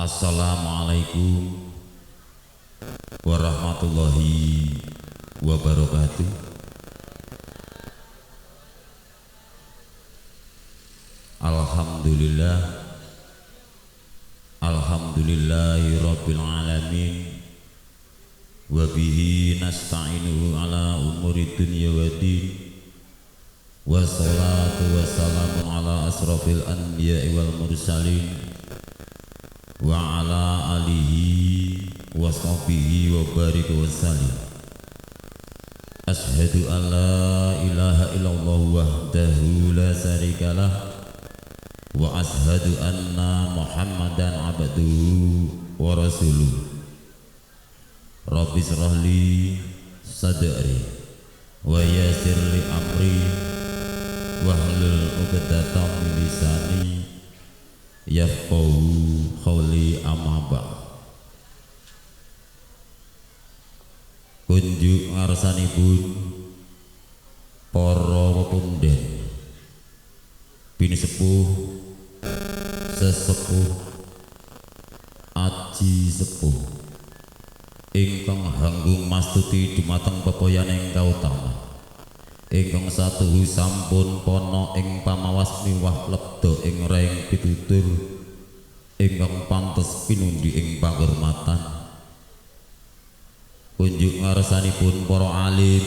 Assalamualaikum warahmatullahi wabarakatuh. Alhamdulillah, alhamdulillahi rabbil alamin, wa bihi nasta'inuhu ala umuri dunya waddin, wassalatu wassalamu ala asrafil anbiya'i wal mursalin, wa ala alihi wa sahbihi wa barik wa sallim. Ashhadu an la ilaha illallah wahdahu la syarikalah, wa ashhadu anna Muhammadan abduhu wa rasuluh. Rabbi shrah li sadri wa yassir li amri wahlul 'uqdatam min lisani yafqahu qawli, amma ba'd. Kunjuk ngarsanipun para pepunden, pinisepuh, sesepuh, aji sepuh ingkang hanggung mastuti dumateng pepoyaning kautama, ingkang satuhu sampun pana ing pamawas miwah lebda ing reng pitutur ingkang pantes pinundi ing pakurmatan. Kunjuk ngarsanipun para alim,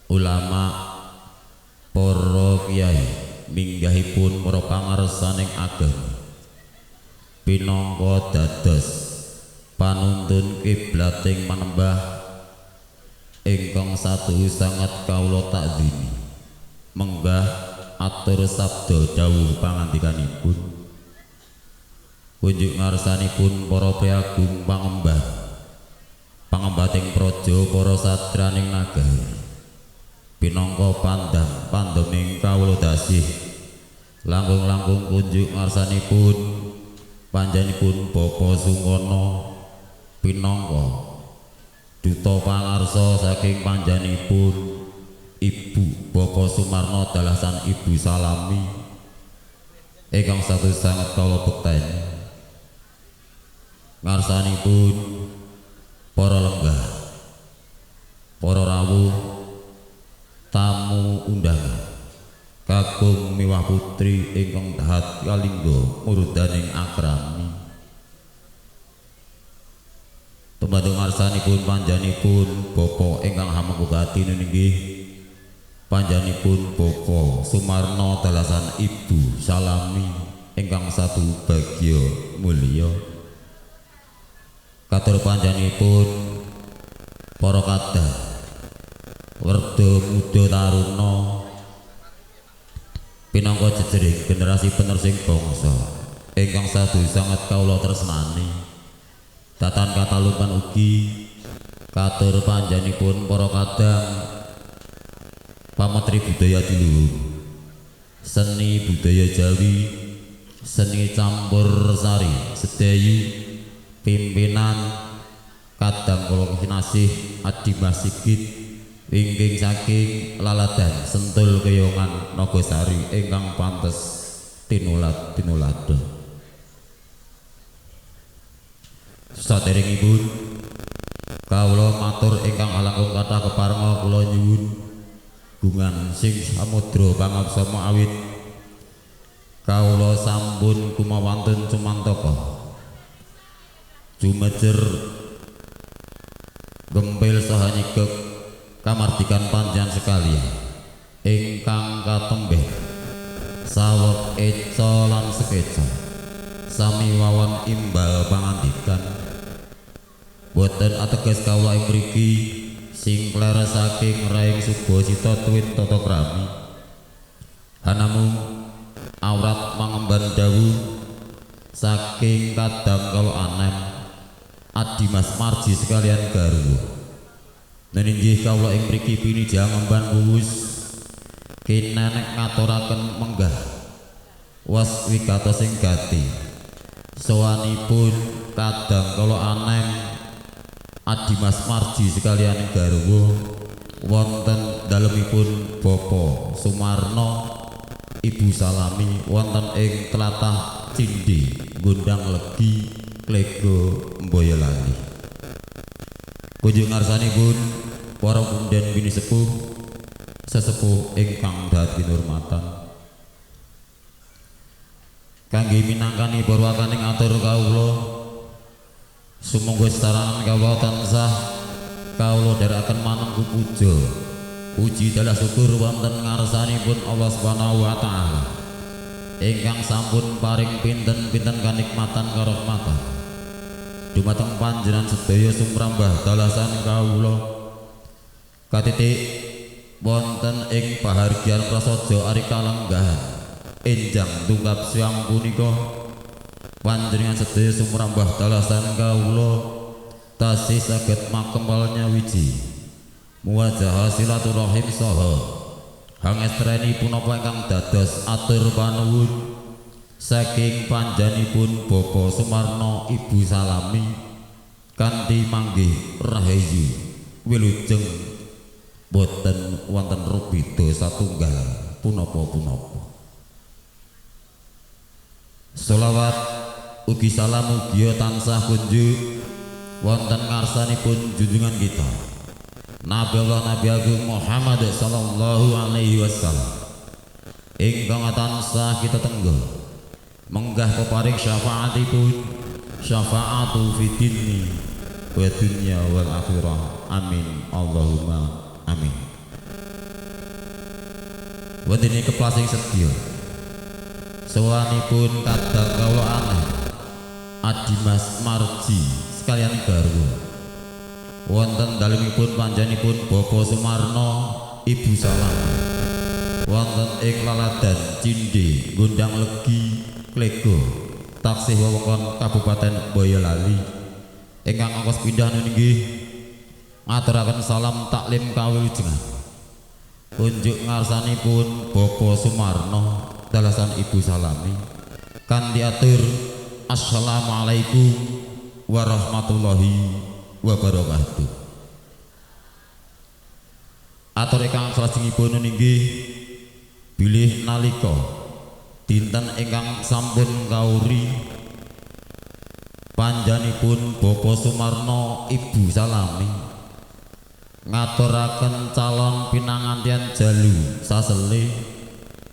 ulama, para kiai, minggahipun para pangarsaning agama, pinangka dados panuntun kiblating manembah ingkang satuhu sanget kawula takzimi, menggah atur sabda dawuh pangandikanipun. Kunjuk ngarsanipun para priagung pangembah, pangembating praja, para satraning nagara, pinangka pandang pandeming kawula dasih, langkung-langkung kunjuk ngarsanipun panjenenganipun Bapak Sungkono pinangka duta pangarsa saking panjenenganipun Ibu Bapak Sumarno dalasan Ibu Salami ingkang satu sanget kawula bekteni. Ngarsanipun para lenggah, para rawuh, tamu undangan, kakung miwah putri ingkang dahat kalingga murudaning akrami. Tumandang ngarsanipun panjenenganipun Bapak ingkang hamengku gati inggih panjenenganipun Bapak Sumarno dalasan Ibu Salami ingkang satu bagya mulya. Katur panjenenganipun para kadang werda muda taruna pinangka jejering generasi penerusing bangsa ingkang sadu sanget kawula tresnani. Datan katalumpan ugi katur panjenenganipun para kadang pametri budaya adiluhung, seni budaya Jawi, seni campur sari sedayu, pimpinan kadang kula kinasih Adimas Sigit wingking saking Laladan Sentul Keyongan Nogosari ingkang pantes tinulat tinulada. Saderengipun kawula matur ingkang alangkung kathah keparenga kula nyuwun gungan sing samudra pangabsama awit kawula sampun kumawantun sumantaka jumejer gempil saha nyigek kamardikan panjenengan sekalian ingkang katembeh saweg eca lan sekeca sami wawon imbal pangandikan. Boten ateges kawula ing mriki singkler saking raing subasita tuwin tata krami, hanamung awrat mangemban dawuh saking kadang kala anem Adimas Marji sekalian garwa. Neninggih kawula ing mriki pinijang ngemban wuwus kinenek ngaturaken menggah was wigatos ing gati sowanipun kadang kala anem Adimas Marji sekalian garwa wonten dalemipun Bapak Sumarno Ibu Salami wonten ing tlatah Cindhe Gondang Legi Klego Boyolali. Kunjung ngarsanipun para punden pinisepuh sesepuh ingkang dahat kinurmatan. Kangge minangkani purwakaning atur kawula sumangga saranan kawula tansah kawula dherekaken manunggu puja puji dalah syukur wonten ngarsanipun Allah Subhanahu wa taala ingkang sampun paring pinten-pinten kanikmatan karahmatan dumateng panjenengan sedaya sumrambah dalasan kawula katitik wonten ing pahargyan prasaja ari kalenggahan enjang tungkap siang punika panjenengan sedaya sumrambah dalasan kawula tasih saged makempal nyawiji muwajah silaturahim saha hangestreni punapa ingkang dados atur panuwun saking panjanipun Bapak Sumarno Ibu Salami kanthi manggih rahayu wilujeng boten wonten rubeda satunggal punapa-punapa. Sholawat ugi salam ugi tansah kunjuk wonten ngarsanipun junjungan kita Nabi Allah Nabi Agung Muhammad sallallahu alaihi wasallam ingkang tansah kita tenggo menggah peparing syafaatipun syafaatu fidini wa dunya wal akhirah. Amin Allahumma amin. Wonten ing keplasing sedya sowanipun kadang kawula aneh Adimas Marji sekalian garwa wonten dalemipun panjenenganipun Bapak Sumarno Ibu Salami wonten ing Laladan Cindhe Gondang Legi Klego taksih wewengkon Kabupaten Boyolali ingkang angkos pindah nggih ngaturaken salam taklim kawilujengan unjuk ngarsanipun Bapak Sumarno dalasan Ibu Salami kanthi atur assalamualaikum warahmatullahi wabarakatuh. Atur ingkang salajengipun inggih bilih nalika dinten ingkang sampun kauri panjanipun Bapak Sumarno Ibu Salami ngaturaken calon pinanganten jalu sasele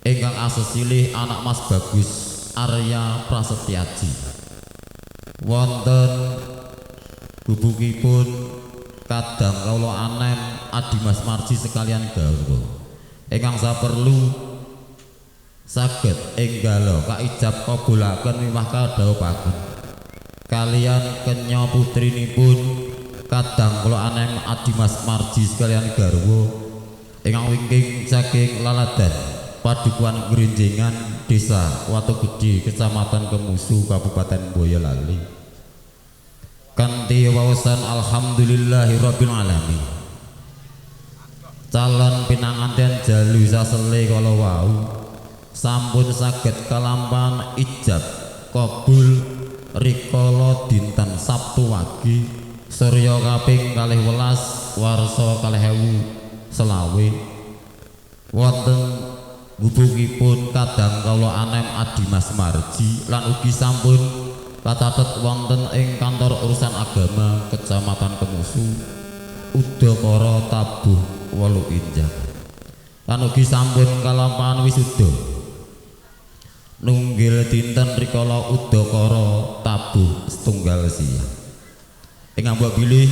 ingkang asesilih anak Mas Bagus Arya Prasetyaji wonten gubukipun kadang kawula anem Adimas Marji sekalian garwa ingkang saperlu saged enggala kaijab kabulaken miwah kadhawuhaken kalian kenya putrinipun kadang kula anem Adimas Marji sekalian garwa ingkang wingking saking Laladan Padukuhan Grenjengan Desa Watu Gedhe Kecamatan Kemusu Kabupaten Boyolali kanthi wawasan alhamdulillahirabbil alamin. Calon pinanganten jalu sasele kala wau sampun saged kalampahan ijab kabul rikala dinten Sabtu wagi surya kaping 12 warsa 2025 wonten gubukipun kadang kawula anem Adimas Marji lan ugi sampun kacatet wonten ing kantor urusan agama Kecamatan Kemusu udakara tabuh 8 injak lan ugi sampun kalampahan wisuda nunggil dinten rikala udakara tabuh setunggal siang. Ingkang mbok bilih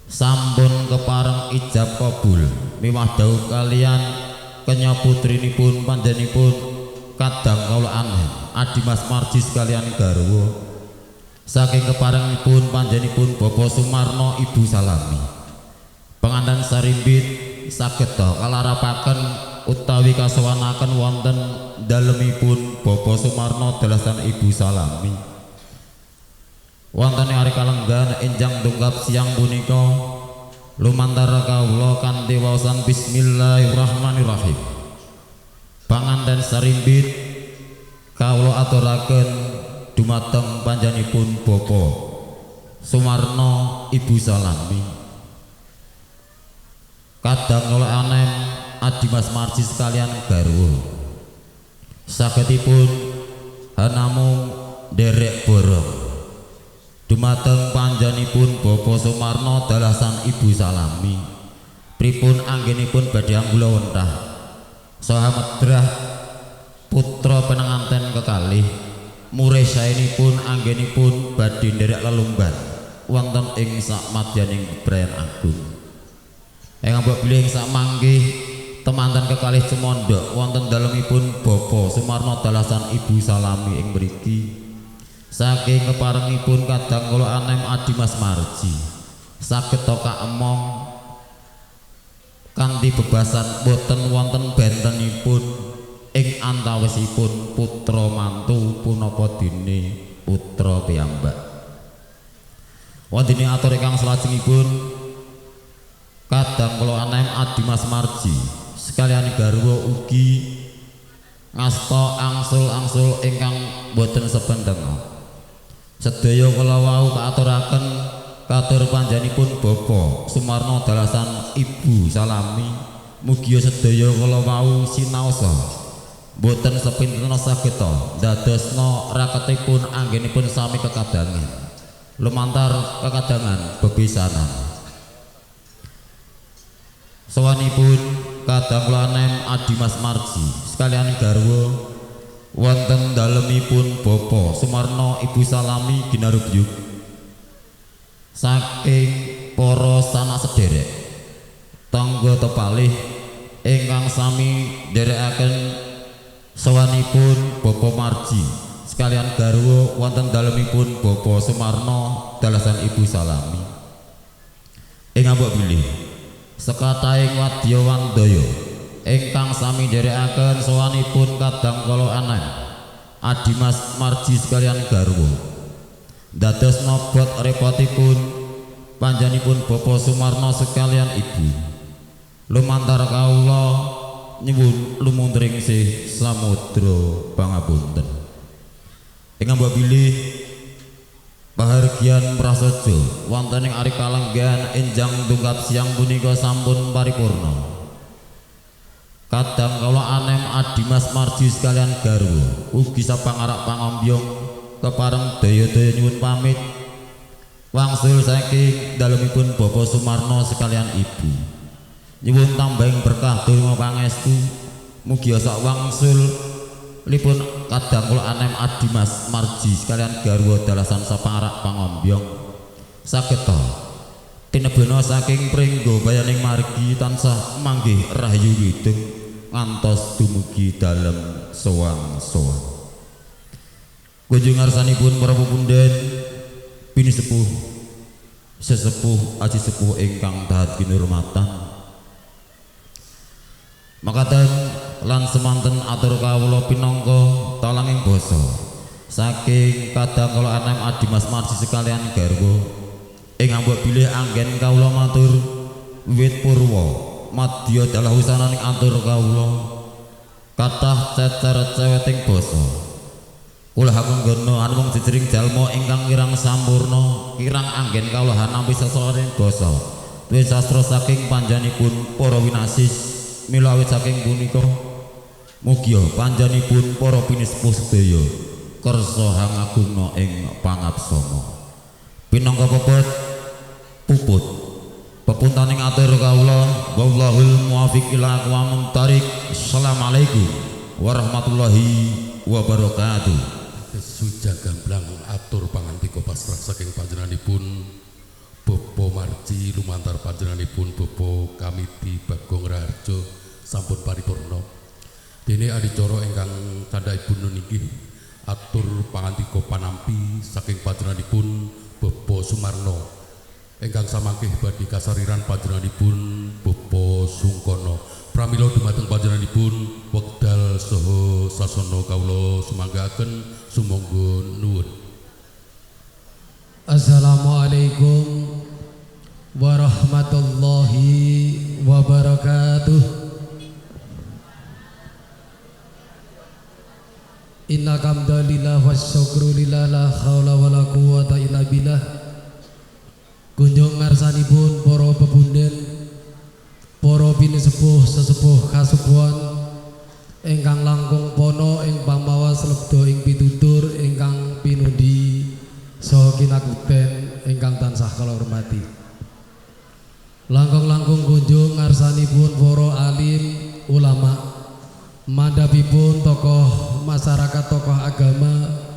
sampun kepareng ijab kabul miwah dhawuh kalian kenya putrinipun panjenenganipun kadang kawula aneh Adimas Marji sekalian garwa saking keparengipun panjenenganipun Bapak Sumarno Ibu Salami penganten sarimbit saged kalarapaken utawi kasowanaken wonten dalemipun Bapak Sumarno dalasan Ibu Salami wonten ing ari kalenggan enjang dongkap siang punika lumantar kawula kanthi waosan bismillahirrahmanirrahim. Panganten sarimbit kawula aturaken dumateng panjenenganipun Bapak Sumarno Ibu Salami kadang kawula anem Adimas Marji sekalian garwa sagedipun Namung nderek borong dumateng panjenenganipun Bapak Sumarno dalasan Ibu Salami. Pripun anggenipun badhe anggula wentah saha medrah putra penanganten kekalih murih saenipun anggenipun badhe nderek lelumban wonten ing sakmadyaning bebrayan agung. Ingkang mbok bilih ing sakmangke temanten kekalih cemondhok wonten dalemipun Bapak Sumarno dalasan Ibu Salami ing mriki saking keparengipun kadang kula anem Adimas Marji saged toka emong kanthi bebasan boten wonten bentenipun ing antawisipun putra mantu punapa dene putra piyambak. Wondene atur ingkang salajengipun kadang kula anem Adimas Marji sekalian garwa ugi ngasta angsul-angsul ingkang boten sependhenga. Sedaya kula wau kaaturaken katur panjenenganipun Bapak Sumarno dalasan Ibu Salami. Mugia sedaya kula wau sinaosa boten sepinten saged ndadosna raketipun anggenipun sami kekadangan lumantar kekadangan bebisanan. Sowanipun kadang kula anem Adimas Marji sekalian garwa wonten dalemipun Bapak Sumarno Ibu Salami ginarubyuk saking para sanak sederek tangga tepalih ingkang sami nderekaken sowanipun Bapak Marji sekalian garwa wonten dalemipun Bapak Sumarno dalasan Ibu Salami. Ing mbok bilih sekatahing wadya wandaya ingkang sami nderekaken sowanipun kadang kala anem Adimas Marji sekalian garwa dados nobot repotipun panjenenganipun Bapak Sumarno sekalian Ibu lumantar kawula nyuwun lumuntring sih samudra pangapunten. Ing mbok bilih pahargyan prasaja wonten ing ari kalenggahan enjang tungkap siang punika sampun paripurna. Kadang kala anem Adimas Marji sekalian garwa ugi sapangarak pangombyong kepareng daya-daya nyuwun pamit wangsul saking dalemipun Bapak Sumarno sekalian Ibu. Nyuwun tambahing berkah donga pangestu mugi sak wangsul lipun kadang kula anem Adimas Marji sekalian garwa dalasan sapangarak pangombyong saged tinebana saking pringgo bayaning margi tansah manggih rahayu widung ngantos dumugi dalem sowang-sowang. Kunjung ngarsanipun para pepunden pinisepuh sesepuh aji sepuh ingkang dahat kinurmatan. Makaten lan semanten atur kawula pinangka talanging basa saking kadang kala anem Adimas Marji sekalian garwa ing ambok bilih anggen kawula matur wiwit purwa madya dalah wusananing atur kawula kathah cecer ceweting basa. Kula hakunggana anumung jejering jalma ingkang kirang sampurna kirang anggen kawula hanampi sesaring basa tuwin sastra saking panjenenganipun para winasis. Mila awit saking punika mugia panjenenganipun para pinispuh sedaya kersa hangagungna ing pangapsama. Pinangka pepet puput pepuntaning atur kawula wallahul muwaffiq ila aqwamit thariq. Assalamualaikum warahmatullahi wabarakatuh. Suja gamblang atur pangandika pasrah saking panjenenganipun Bapak Marji lumantar panjenenganipun Bapak Kamiti Bagong Raharjo sampun paripurna. Dene adicara ingkang candhakipun niki atur pangandika panampi saking panjenenganipun Bapak Sumarno ingkang samangke badhe kasariran panjenenganipun Bapak Sungkono. Pramila dumateng panjenenganipun wekdal saha sasana kawula sumanggaaken sumangga nuwun. Assalamualaikum warahmatullahi wabarakatuh. Inna hamdalillah wasyukru lillah la haula wala quwata illa billah. Kunjung ngarsanipun para pepunden, para pinisepuh sesepuh kasubuhan ingkang langkung pono ing pamawas lebda ing pitutur ingkang pinundi saha kinakuten ingkang tansah kula hormati. Langkung-langkung kunjung ngarsanipun para alim ulama, mandhapipun tokoh masyarakat, tokoh agama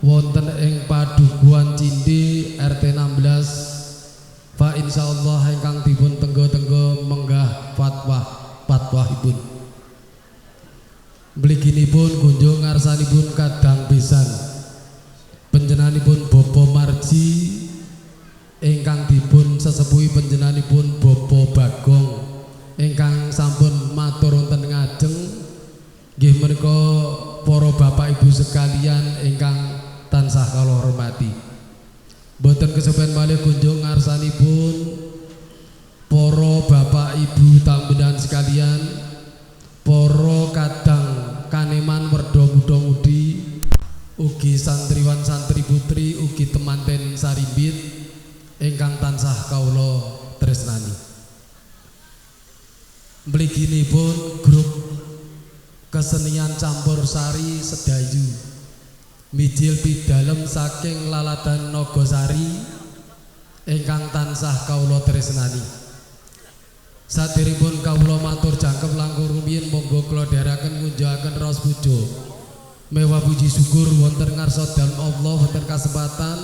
wonten ing Padukuhan Cindhe RT 16 fa insyaallah ingkang dipun tenggo-tenggo menggah fatwa fatwahipun. Mliginipun kunjung ngarsanipun kadang pisan panjenenganipun Bapak Marji ingkang dipun sesepuhi panjenenganipun Bapak Bagong ingkang sampun matur wonten ngajeng, nggih menika para bapak ibu sekalian ingkang tansah kula hormati. Boten kesupen malih kunjung ngarsanipun para bapak ibu tambenan sekalian, para kadang kaneman werda muda-mudi, ugi santriwan santri putri, ugi temanten sarimbit ingkang tansah kawula tresnani. Mliginipun grup kesenian campur sari Sedayu mijil pidalem saking Laladan Nogosari ingkang tansah kawula tresnani. Saderipun kawula matur jangkep langkung rumiyin, monggo kula dherekaken ngunjukaken raos puja mewah puji syukur wonten ngarsa dalem Allah wonten kasempatan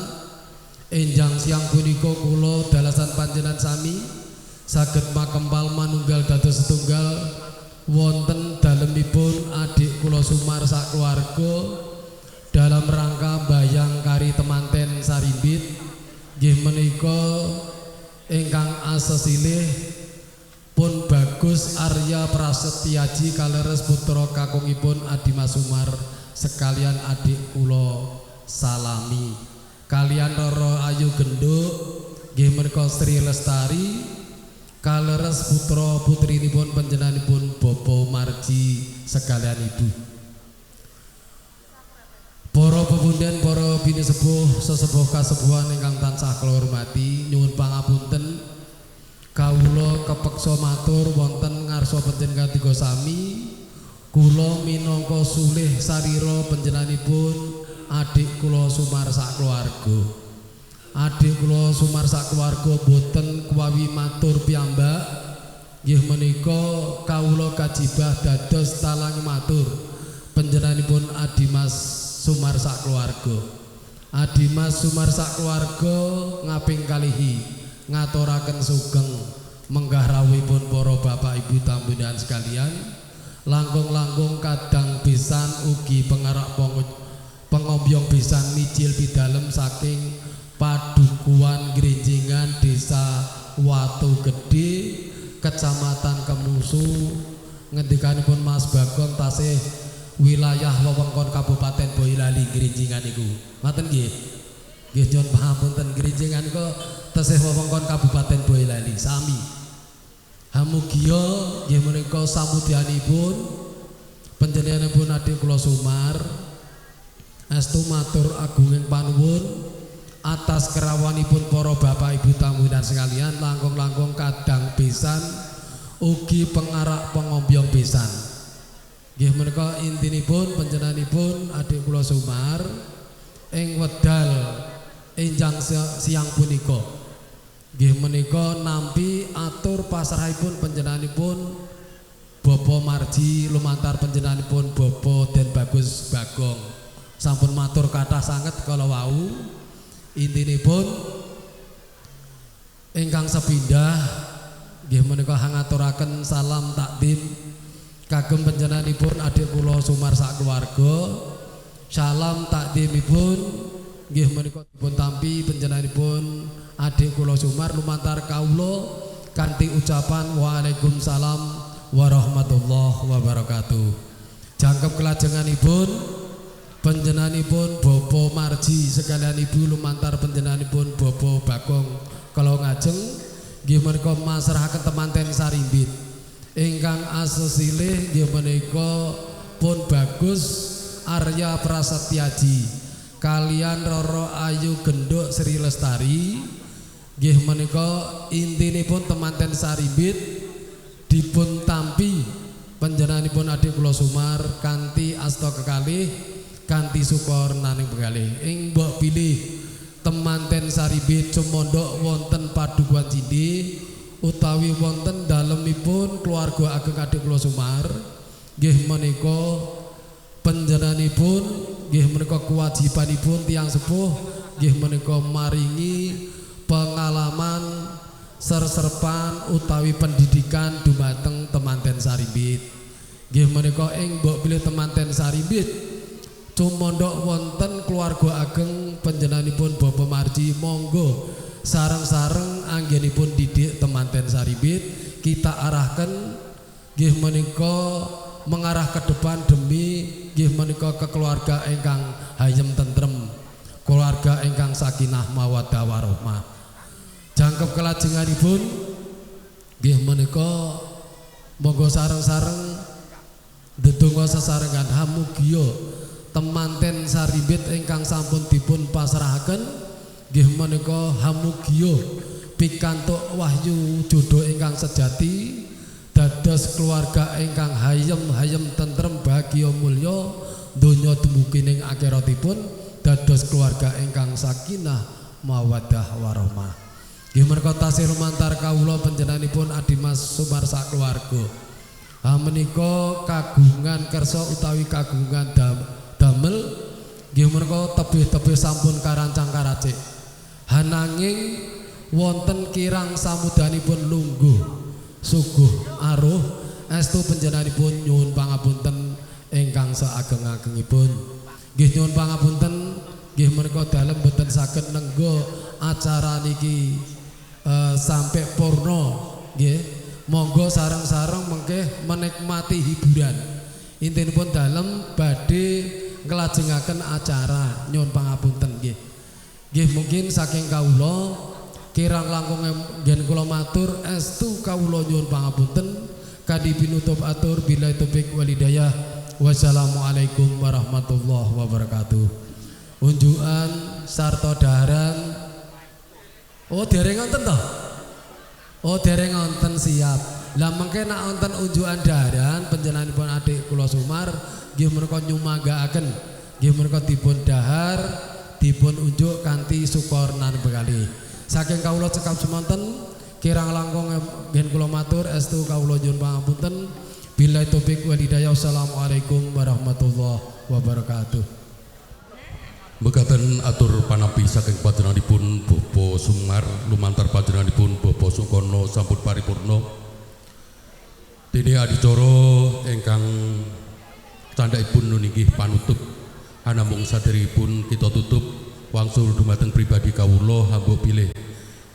enjang siang punika kula dalasan panjenengan sami saged makempal manunggal dados setunggal wonten dalemipun adik kula Sumar sakeluarga dalam rangka bayang kari temanten sarimbit, nggih menika ingkang asesilih pun Bagus Arya Prasetyaji kaleres putra kakungipun Adimas Sumar sekalian adik kula Salami kalian Roro Ayu Genduk nggih menika Sri Lestari kaleres putra putrinipun panjenenganipun Bapak Marji sekalian ibu. Para pepunden, para binesepuh, sesepuh kasepuhan ingkang tansah kula hormati, nyuwun pangapunten kawula kepeksa matur wonten ngarsa panjenengan katiga sami. Kula minangka sulih sarira panjenenganipun adik kula Sumar sakeluarga. Adik kula Sumar sakeluarga boten kuwawi matur piyambak, nggih menika kawula kajibah dados talang matur panjenenganipun Adimas Sumar sakeluarga. Adimas Sumar sakeluarga ngaping kalihi ngaturaken sugeng menggah rawuhipun para bapak ibu tambunan sekalian, langkung-langkung kadang pisan ugi pengarak pengombyong pisan mijil pidalem saking Padukuhan Grinjingan Desa Watu Gede Kecamatan Kemusu, ngendikanipun Mas Bagong tasih wilayah wewengkon Kabupaten Boyolali Grinjingan iku. Ngoten nggih? Nggih nyuwun pangapunten, Grinjingan iku tesih wewengkon Kabupaten Boyolali sami. Hamugia nggih menika samudyanipun panjenenganipun adik kula Sumar estu matur agunging panuwun atas kerawanipun para bapak ibu tamu dan sekalian, langkung-langkung kadang pisan ugi pengarak pengombyong pisan. Nggih menika intinipun panjenenganipun adik kula Sumar ing wedal enjang siang punika nggih menika nampi atur pasrahipun panjenenganipun Bapak Marji lumantar panjenenganipun Bapak Den Bagus Bagong. Sampun matur kathah sanget kala wau. Intinipun ingkang sepindah nggih menika hangaturaken salam takdim kagem panjenenganipun adik kula Sumar sakeluarga. Salam takdimipun nggih menika dipun tampi panjenenganipun adik kula Sumar lumantar kawula kanthi ucapan waalaikumsalam warahmatullahi wabarakatuh. Jangkep kelajenganipun panjenenganipun Bapak Marji sekalian ibu lumantar panjenenganipun Bapak Bagong kala ngajeng nggih menika masrahaken temanten sarimbit ingkang asesilih nggih menika pun Bagus Arya Prasetyaji kalian Roro Ayu Genduk Sri Lestari nggih menika intinipun temanten sarimbit dipun tampi panjenenganipun panjenenganipun adik kula Sumar kanthi asta kekalih kanthi syukur naning pekalih ing mbok pilih temanten Sarimbit cumondhok wonten Padukuhan Cindi utawi wonten dalemipun keluarga ageng adik kula Sumar nggih menika panjenenganipun nggih menika kewajibanipun tiyang sepuh nggih menika maringi pengalaman serserpan utawi pendidikan dumateng temanten Sarimbit. Nggih menika ing mbok bilih temanten Sarimbit cumondhok wonten keluarga ageng panjenenganipun Bapak Marji monggo sareng-sareng anggenipun didik temanten Sarimbit kita arahkan nggih menika mengarah ke depan demi nggih menika kekeluarga ingkang hayem tentrem, keluarga ingkang sakinah mawaddah warahmah. Jangkep kelajenganipun nggih menika monggo sareng-sareng ndedonga sesarengan hamugia temanten Sarimbit ingkang sampun dipun pasrahaken nggih menika hamugia pikantuk wahyu jodoh ingkang sejati dados keluarga ingkang hayem-hayem tentrem bahagia mulya donya dumugi ning akhiratipun dados keluarga ingkang sakinah mawaddah warahmah. Nggih menika tasih lumantar kawula panjenenganipun Adimas Sumar sakeluarga. Ha menika kagungan kersa utawi kagungan damel nggih menika tebih-tebih sampun karancang karacik. Hananging wonten kirang samudanipun lungguh suguh aruh estu panjenenganipun nyuwun pangapunten ingkang saageng-agengipun. Nggih nyuwun pangapunten nggih menika dalem boten saged nenggo acara niki sampai purna nggih. Monggo sareng-sareng mengke menikmati hiburan. Intinipun dalem badhe nglajengaken acara nyuwun pangapunten nggih. Nggih mungkin saking kawula kirang langkung ngen kula matur estu kawula nyuwun pangapunten kanthi pinutup atur billahi taufik wal hidayah. Wassalamualaikum warahmatullahi wabarakatuh. Unjukan sarta daharan. Oh dereng wonten to? Oh dereng wonten siap. Lah mengke nek wonten unjukan daharan panjenenganipun adik kula Sumar nggih menika nyumanggaaken nggih menika dipun dahar dipun unjuk kanthi syukur nan bekali. Saking kawula cekap semonten kirang langkung ngen kula matur estu kawula nyuwun pangapunten. Billahi taufik wal hidayah. Wassalamualaikum warahmatullahi wabarakatuh. Mekaten atur panampi saking panjenenganipun Bapak Sumar lumantar panjenenganipun Bapak Sukono sampun paripurna. Dene adicara ingkang candhakipun nggih panutup anamung saderengipun kita tutup wangsul dumateng pribadi kawula hamba bilih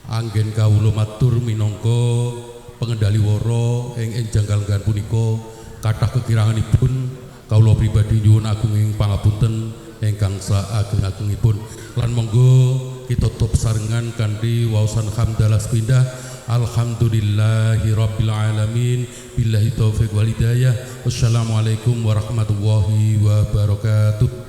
anggen kawula matur minangka pengendali wara ing enjang kalenggahan punika kathah kekiranganipun kawula pribadi nyuwun agunging pangapunten ingkang saageng-agengipun lan monggo kita tutup sarengan kanthi waosan hamdalah sepindah alhamdulillahi rabbil alamin billahi taufik wal hidayah. Wassalamualaikum warahmatullahi wabarakatuh.